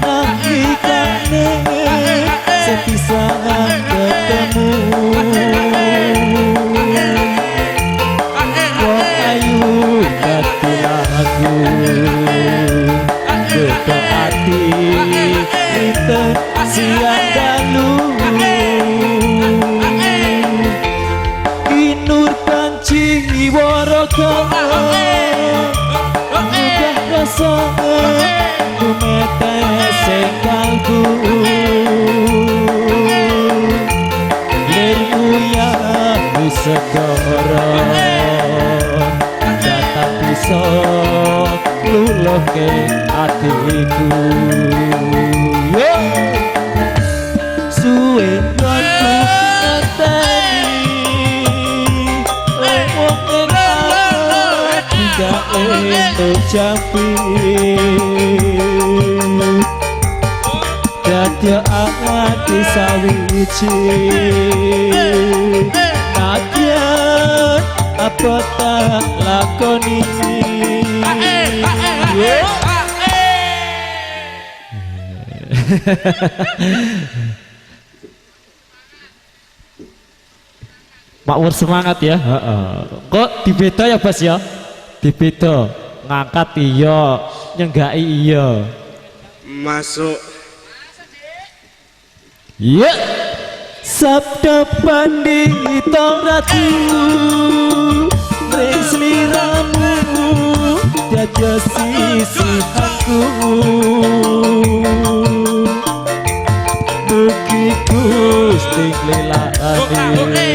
nalikane sepisan ketemu. Wong ayu dadi lagu geto ati riten siang dalu. Kinur panci waraga munggah rasa tumetes sing kalbu. Lirmu yang segara datang bisa luluhke atiku. Suwe nggonku ngenteni lewong ing ati gak entuk jampi. Dadi ati sawiji nadyan apa tak lakoni. Makmur semangat ya. Kok dibeda ya Bas ya? Dibeda ngangkat iya, nyenggaki iya. Masuk. Iya. Sabda Pandita Ratu ring sliramu dadi sisihanku. Mugi Gusti nglilani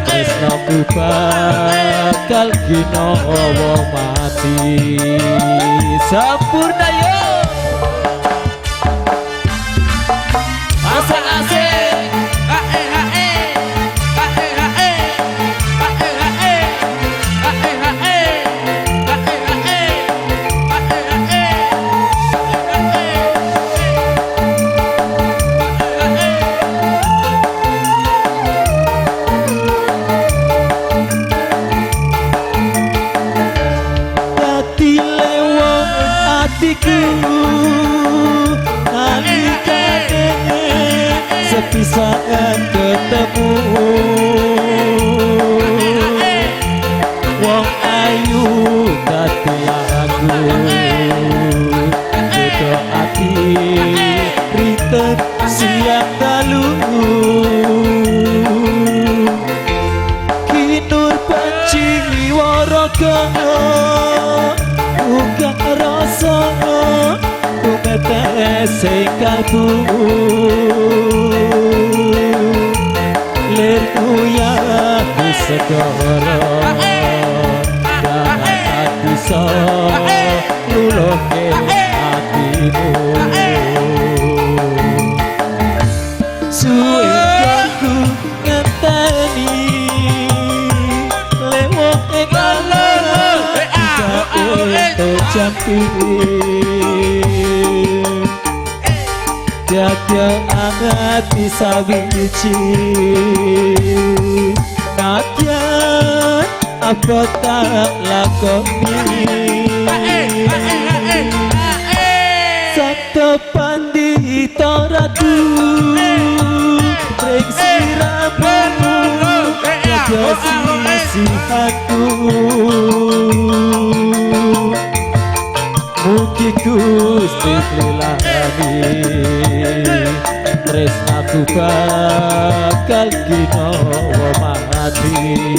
tresnaku bakal ginawa mati. Sampurna yo. Asik asik. Sepisan ketemu. Wong ayu dadi lagu geto ati riten siang dalu. Kinur panci waraga uga rasa tumetes sing kalbu. Lirku yang segara tak bisa luluhke atimu. Suwe nggonku ngenteni lewong ing ati gak entuk jampi. Dadi ati sawiji nadyan apa tak lakoni. Sabda Pandita Ratu ring sliramu dadi sisihanku. Mugi Gusti nglilani tresnaku bakal ginawa mati.